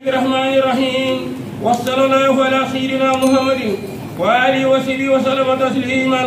الرحمن الرحيم وصلى الله على سيدنا محمد وآله وصحبه وسلم تسليما.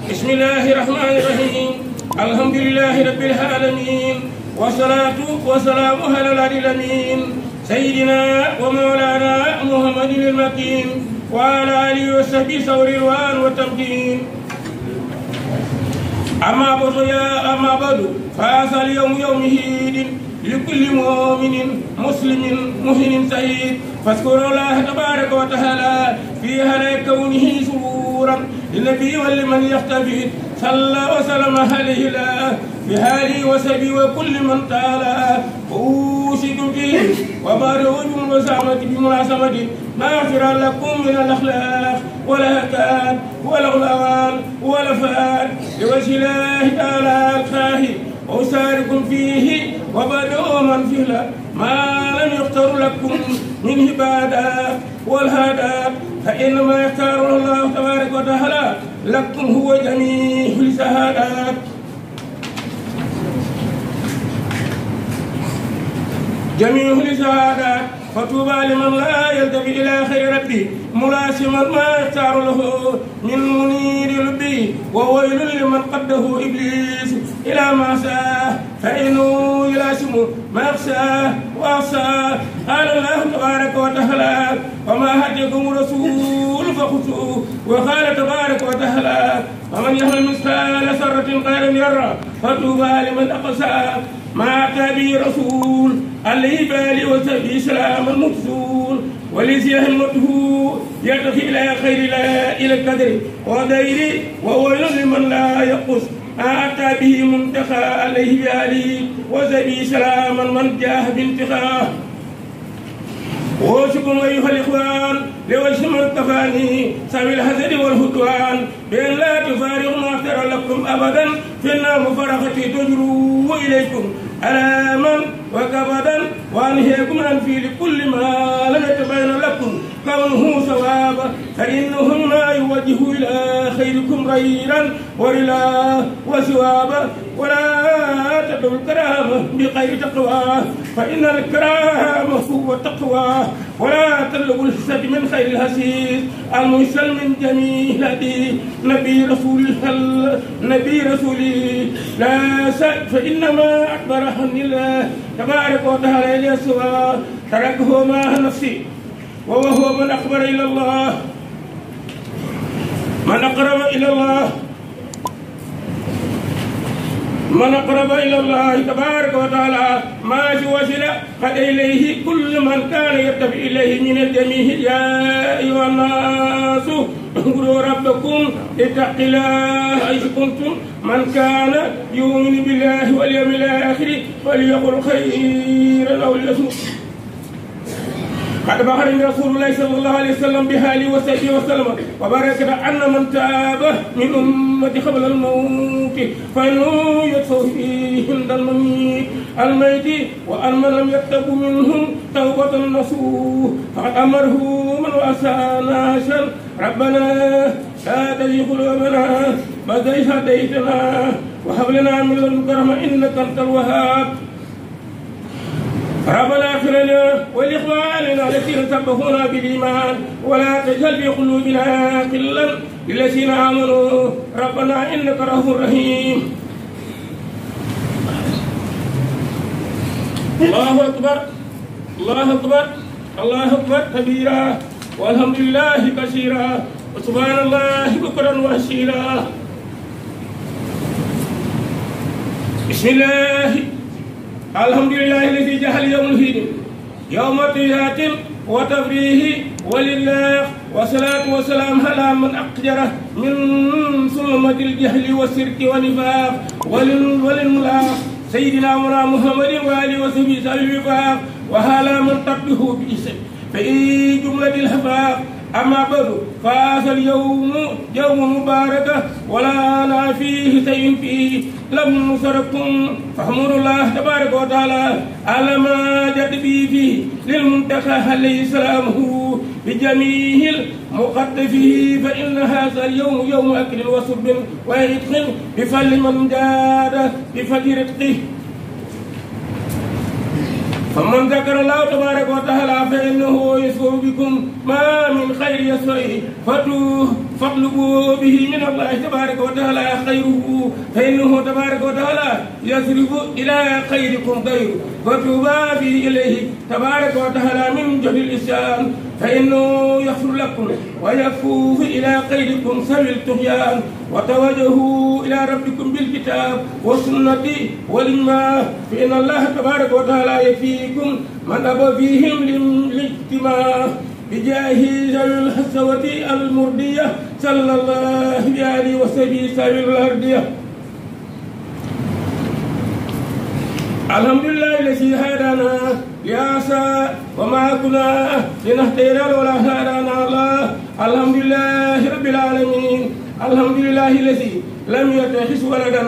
بسم الله الرحمن الرحيم. الحمد لله رب العالمين والصلاة والسلام على الهادي الأمين سيدنا ومولانا محمد المكين وعلى آله وصحبه ثور الوان والتمكين. أما بعد فهذا اليوم يوم عيد لكل مؤمن مسلم محسن سعيد، فاذكروا الله تبارك وتعالى في هلا كونه سرورا للنبي ولمن يختفي صلى وسلم عليه الله بهذه وسبي وكل من تعالى أوصيكم فيه وبارك بمناسبة مغفرا لكم من الأخلاق والأهكام والأغلال والأفعال لوجه الله تعالى الخاهي وأساركم فيه وبدأوا من فيه ما لم يختار لكم من عبادات والهادات، فإنما يختار الله تبارك وتعالى لكم هو جميع الشهادات. جميع الشهادات فطوبى لمن لا يلتفت إلى خير ربي ملاسما ما يختار له من منير لبي، وويل لمن قده إبليس إلى ما ساه فإنه يلاسم ما يخشاه وأخشاه. قال الله تبارك وتعالى وما هديكم الرسول فخذوه، وقال تبارك وتعالى ومن يحمل مثقال ذرة خيرا يره فطوبى لمن أقسى ما أتى به رسول عليه بالي وسبي سلام المكسور وليس همته يرتقي إلى خير لا إلى القدر ودير، وويل لمن لا يقص ما أتى به منتخى عليه بالي وسبي سلاما من جاه بانتخاه. وشكم أيها الإخوان لوجه من كفاني سوي الحسد والهدوان بأن لا تفارقوا ما اختار لكم أبدا في النار مفرقتي تجروا إليكم ألاما وكبدا وأنهيكم عن فعل كل ما لم يتبين لكم كونه ثوابا، فإنهم لا يوجه إلى خيركم غيرا ولله وثوابا. ولا تدعوا الكرامة بغير تقوى فإن الكرامة هو التقوى. ولا تطلبوا الحسد من خير الحسيس المرسل من جميع الهدي نبي رسولي لا سأل فإنما أكبر عن الله تبارك وتعالى يسوع تركه مع نفسي وهو من أخبر إلى الله من أقرب إلى الله تبارك وتعالى ما وصل قد إليه كل من كان يرتفع إليه من الجميع. يا أيها الناس اعبدوا ربكم اتقوا الله حيث كنتم من كان يؤمن بالله واليوم الآخر فليقل خيرا أو ليصمت. قد بخرني رسول الله صلى الله عليه وسلم بحاله وصحبه وسلم وبارك أن من تاب من أمتي قبل الموت فإنه يدفع فيه عند الميت وأن من لم يتب منهم توبة نصوح فقد أمره من وأسى ناشا. ربنا لا تزغ قلوبنا بعد إذ هديتنا وهب لنا من لدنك رحمة إنك أنت الوهاب. ربنا اغفر لنا ولإخواننا الذين سبقونا بالإيمان ولا تجعل في قلوبنا غلا للذين آمنوا ربنا إنك رؤوف رحيم. الله أكبر الله أكبر الله أكبر كبيرا والحمد لله كثيرا وسبحان الله بكرا وأصيلا. بسم الله الحمد لله الذي جعل يوم العيد يوم تيات وتفريه ولله والصلاة والسلام على من أقجره من ظلمة الجهل والشرك والنفاق والملاق سيدنا محمد وآله وصحبه الوفاق وهلا من تبه في جملة الحفاق. أما بعد فهذا اليوم يوم مبارك ولا فيه شيء فيه لم نصركم فاحمدوا الله تبارك وتعالى على ما جد به فيه للمنتقى عليه سلامه بجميع المقدفه، فإن هذا اليوم يوم أكل وشرب ويدخل بفضل من جاد بفضل رزقه فمن ذكر الله تبارك وتعالى فإنه يسوء بكم ما من خير يسوءه فاطلبوا به من الله تبارك وتعالى خيره فإنه تبارك وتعالى يصرف إلى خيركم غيره فتوبى به إليه تبارك وتعالى من جهل الإسلام فإنه يغفر لكم ويفوه إلى خيركم سوي الطغيان وتوجهوا إلى ربكم بالكتاب والسنة والإجماع فإن الله تبارك وتعالى يكفيكم من أبى فيهم للاجتماع بجاه ذوي الحسوة المردية صلى الله عليه وسلم سوي الأرضية. الحمد لله الذي هدانا لهذا وما كنا لنهتدي لولا هدانا الله. الحمد لله رب العالمين. الحمد لله الذي لم يتخذ ولدا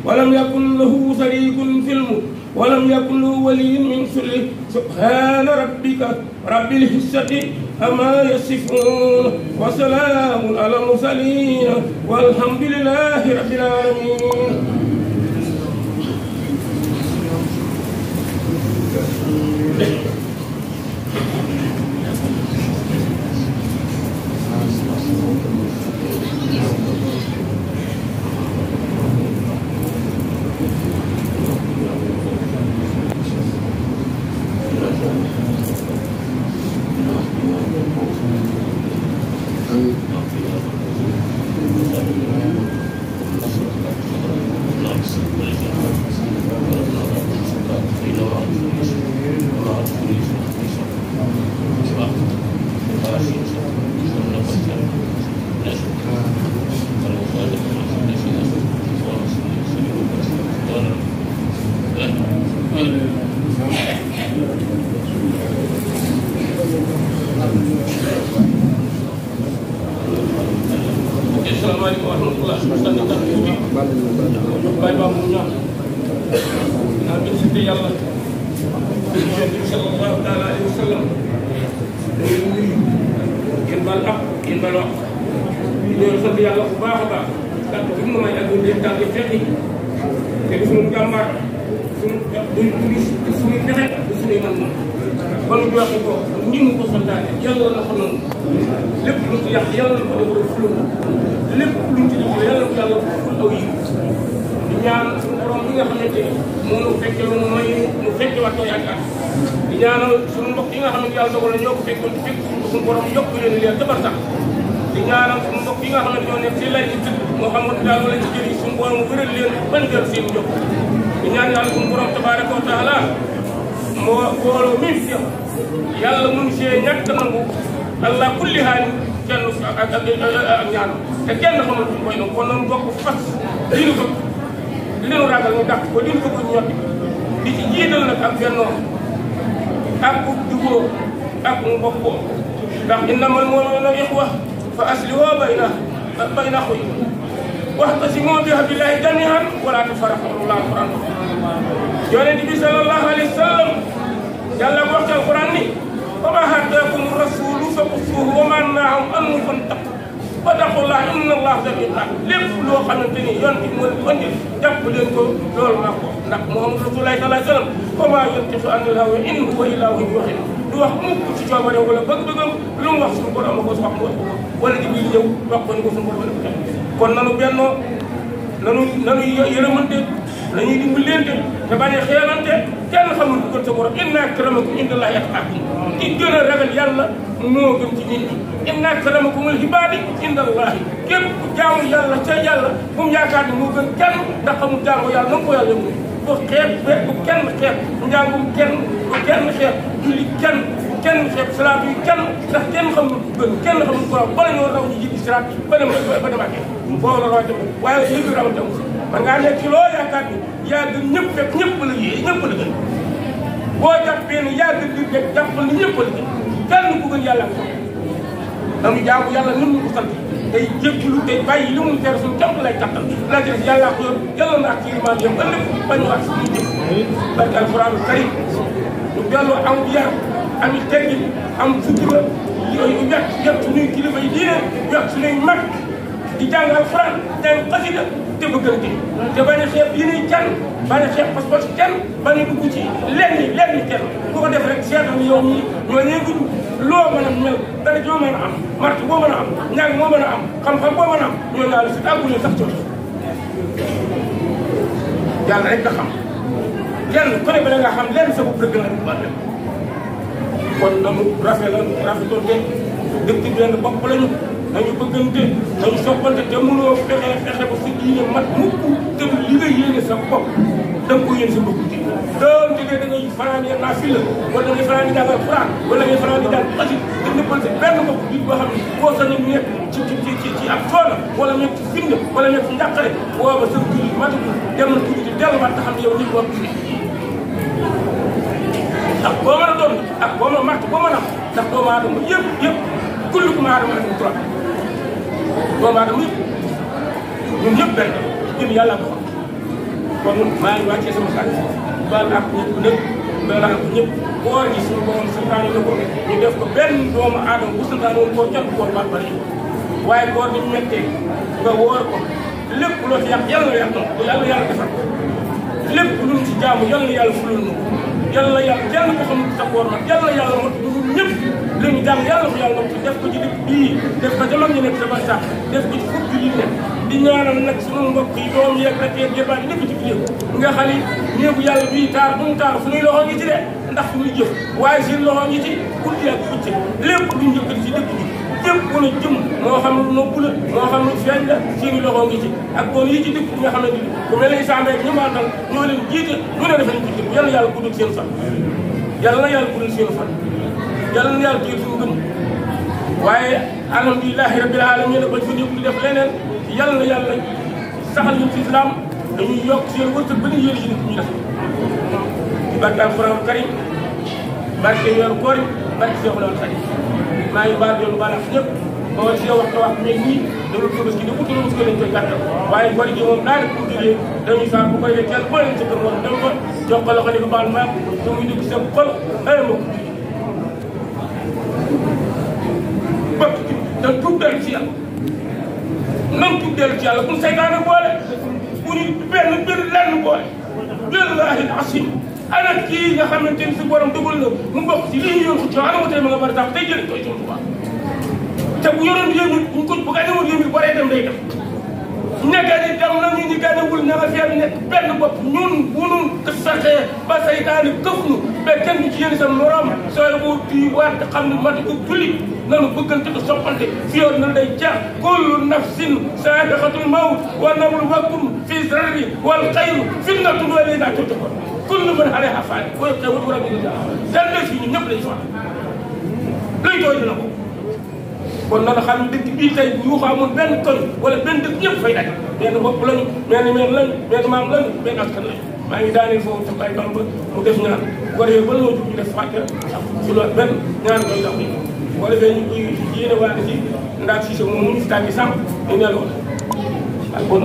ولم يكن له شريك في الملك ولم يكن له ولي من ذله سبحان ربك رب العزة عما يصفون وسلام على المرسلين والحمد لله رب العالمين. Assalamualaikum warahmatullahi wabarakatuh. Baay ba mu ñaan na bi ci Yàlla sallallahu ta'ala alayhi wa sallam ngeen baal ak ngeen baal wax ñu sant Yàlla bu baax a baax sant bi mu may ak ñu leen tànn fekki te du suñu jàmbaar suñu nexe suñu man kon ñu wax ko ni mu ko santaane Yàlla la xam noonu lépp lu ci yàq Yàlla ko defal fu lépp luñ ci def Yàlla ko Yàlla ful aw yi di ñaan suñu borom bi nga xamante ni moo fekke lu mooy mu fekke waat ko yaakaar di ñaanal suñu mbokk yi nga xamante Yàlla dogal na ñoo ko fekkoon fekk suñu borom yokk leen leen dabar sax di ñaanal suñu mbokk yi nga xamante ñoo nekk ci lay ci tëdd moo xam nga daal wala ci jëri suñu borom wëral leen ban gër seen jóg di ñaan Yàlla suñu borom tabaraka wa taala moo booloo mi fi Yàlla mun see ñàkk nangu Allah kulli haal kenn ak ñaan te kenn xamul fu koy kon noonu bokk fas li ñu bëgg li ñu ragal ñu dàq ko li ñu bëgg ñu ñotti di ci jiital nag ak bennoo ak jubóo ak mu bokkoo ndax innamal mu'minuuna ixwa fa aslihu bayna axawaykum wa'tasimu bi hablillahi jamii'an wa laa tafarraqu Alquran Yonent bi sallallahu alayhi wa sallam Yàlla wax ci Alquran ni wa maa aataakumu rasuulu faxuzuuhu wa maa nahaakum anhu fantaqu wattaqullaaha inna Allaaha samii'un aliim lépp loo xamante ni yoon bi moo leen indi jàpp leen ko loolu maa ko ndax Muhammadu Rasulullaahi sallallaahu alayhi wa sallam wa maa yantiqu anil hawaa in huwa illaa wahyun yuuhaa du wax mukk ci coobare wala bëgg-bëggam lu mu wax suñu borom ko wax mu wax ko wala di ñëw wax ko ni ko suñu borom ko kon nanu bennoo nanu yërëmante nañuy dimbalante te bañ a xeelante kenn xamul ko sa borom inna akramakum indallaahi atqaakum ki gën a ragal Yàlla moo gën ci nit ñi inna akramakumul ibaadi indallaahi képp ku jaamu Yàlla ca Yàlla bu mu yaakaar ni moo gën kenn ndax xamul jaamu Yàlla na nga ko Yàlla mu bu xeeb bu kenn xeeb njàngum kenn bu kenn xeeb julli kenn bu kenn xeeb salaatu yi kenn ndax kenn xamul gën kenn xamul ko bala ñoo raw ñu jigi siraat ba demaatee boo la rawate waaye li bi rawante man ngaa nekk ci loo yaakaar ni yaa gën ñëpp fekk ñëpp la yee ñëpp la gën boo jàppee ni yaa gën di fekk jàppal ni ñëpp la gën kenn ku gën Yàlla ko dañu jaamu Yàlla ñun ñu ko sant tey jéggalu tey bàyyi li mu tere suñu camp lay kattan la ci des Yàlla ko yor Yàlla na ak ci iman yam ëllëg bañu ak suñu jëf barke alquran karim ñu delloo am yar ami teggin am sutura yooyu yàq suñuy kilifa yi diine yàq suñuy mag di jàng alxuraan jàng xasida te bëggante te bañ a xeeb yi ñuy can bañ a xeeb pas-pas kenn bañ a dugg ci lenn kenn ku ko def rek seetal yow mii ñoo ñeeguñ loo mën a mel dara joo mën a am mart boo mën a am ñàng moo mën a am xam-xam boo mën a am ñoo naa la si àgguñu sax coono yàlla rek nga xam lenn ku ne ba nga xam lenn sa bopp dëgg la rek ba dem kon nañu rafetoonte dëkk bi benn bopp lañu nañu bëggante nañu soppante te mënoo fexe ba sa diine mat mukk te li nga yéene sa bopp da nga ko yéene sa bopp di doonte ne da ngay fanaan ya naafila wala da ngay fanaan di jàng alxuraan wala ngay fanaan di jàng xasida te nëppal sa benn bopp nit boo xam ne boo sañoon nekk ci ak coono wala nekk ci finde wala nekk ci njàqare booba sa julli matagul demal tuuti di delluwaat te xam ne yow nit bopp bi ak boo mën a doon ak boo mën a màtt boo mën a am ndax doomu aadama yëpp kullukum aadama ak turab doomu aadama yëpp ñun ñëpp benn ñun yàlla ko xam kon maa ngi wàccee sama xaalis baal ak ñëpp nag baal ak ñëpp koor gi suñu borom santaane na ko ñu def ko benn doomu aadama bu santaane woon koo jot koor baal bari waaye koor ni ñu mettee nga woor ko lépp loo ci yàq yàlla yàlla defar lépp lu ñu ci jaamu yàlla fulul na ko yàlla ko xam sa koor nag yàlla mot ñun ñëpp li ñu jàng yàlla ko yàlla mot def ko ci dëkk bii def ko ca mag ñi nekk sa ba sax def ko ci fukki yi nekk di ñaanal nag sunu mbokk yi doom yeeg rek yeeg yëbaat yi nekk ci biir nga xam ni néegu yàlla bii taar bu mu taar suñuy loxo ngi ci de ndax suñuy jëf waaye seen loxo ngi ci guddi ak bëccëg lépp duñ njëkkati ci dëkk bi jëm ku ne jëm moo xam lu noppu la moo xam lu feeñ la seeni loxo ngi ci ak doon yi ci dëkk bi nga xam ne ni ku mel ni Samba ñu maatal ñoo leen jiite ñu ne defañ ko jëm yàlla guddal seen fan yàlla na yàlla guddal seen fan yàlla na yàlla téye suñu gëm waaye alhamdulilahi rabbil alamin ba fi ñëpp di def leneen yàlla na yàlla saxal ñu ci islam dañuy yokk seen wërsëg ba ñu yéene ci nit ñu def ci barke alquran karim barke weeru koor barke Seexul Xadiim maa ngi baal yoonu baal ak ñëpp ba war si wax mais nii dañu Tabaski di uti Tabaski lañ koy gàttal waaye koor gi moom daal di uti dañuy saa bu koy def kenn boo leen sa kër woon dem ko jox ko loxo ni ko baal maak su muy dugg sa xol ay mbokk bokk ci da tuub dellu ci yàlla nan tuub dellu ci yàlla bu seytaane boole bu ñu benn lenn boole billahi asim ana kii nga xamante ni si borom dugal na mu bokk ci lii ñu yoon ko ana ma tey ma nga bari tax tey jëlee koy ci Tuubaa te bu yoroon yéen ñu ko bu gañewul yéen baree dem day def ñaga ni dem na ñu gañewul ña nga fee nekk benn bopp ñun bu nu fexee ba seytaane këf nu ba kenn ci yéen sa morom sooy bu di waat xam ne mati ko julli nanu bëggante ko soppante fi yoon na day jeex kullu nafsin sa'iqatul mawt wa nabluwakum fi zarri wal xayr fitnatun wa ilayna turja'un kullu man alayha faan booy xewul war a ngi dal def fii ñu ñëpp lañ soxla luy tooy dina ko kon nana xam ne dëkk bii tey bu yuuxu amoon benn koñ wala benn dëkk ñëpp fay daj benn bopp lañu benn meen lañu benn maam lañu benn askan lañu maa ngi daaneel foofu tam ay Bamba mu def ñaan bu ko defee ba loo jug ñu def fàtte ci loolu benn ñaan koy dox yi bu ko defee ñu koy yéene waane ci ndax si sa moom mu ñu fi tàggi sàmm ñu ne loolu ak bon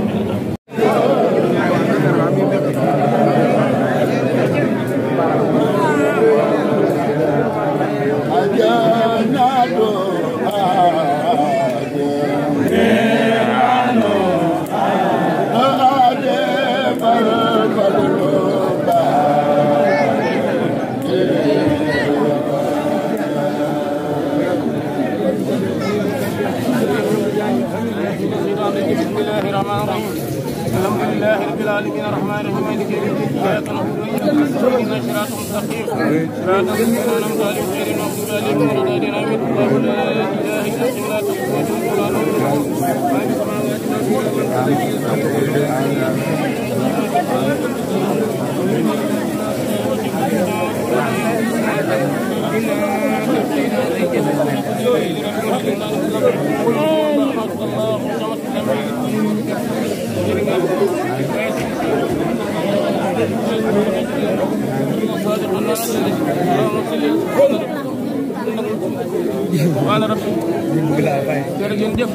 الحمد لله رب العالمين الرحمن الرحيم مالك يوم الدين اياك نعبد واياك نستعين صراط مستقيم صراط الذين انعمت عليهم غير المغضوب عليهم ولا الضالين امين الله لا اله الا هو لا تأخذه ولا Wala rabbi jërëjëf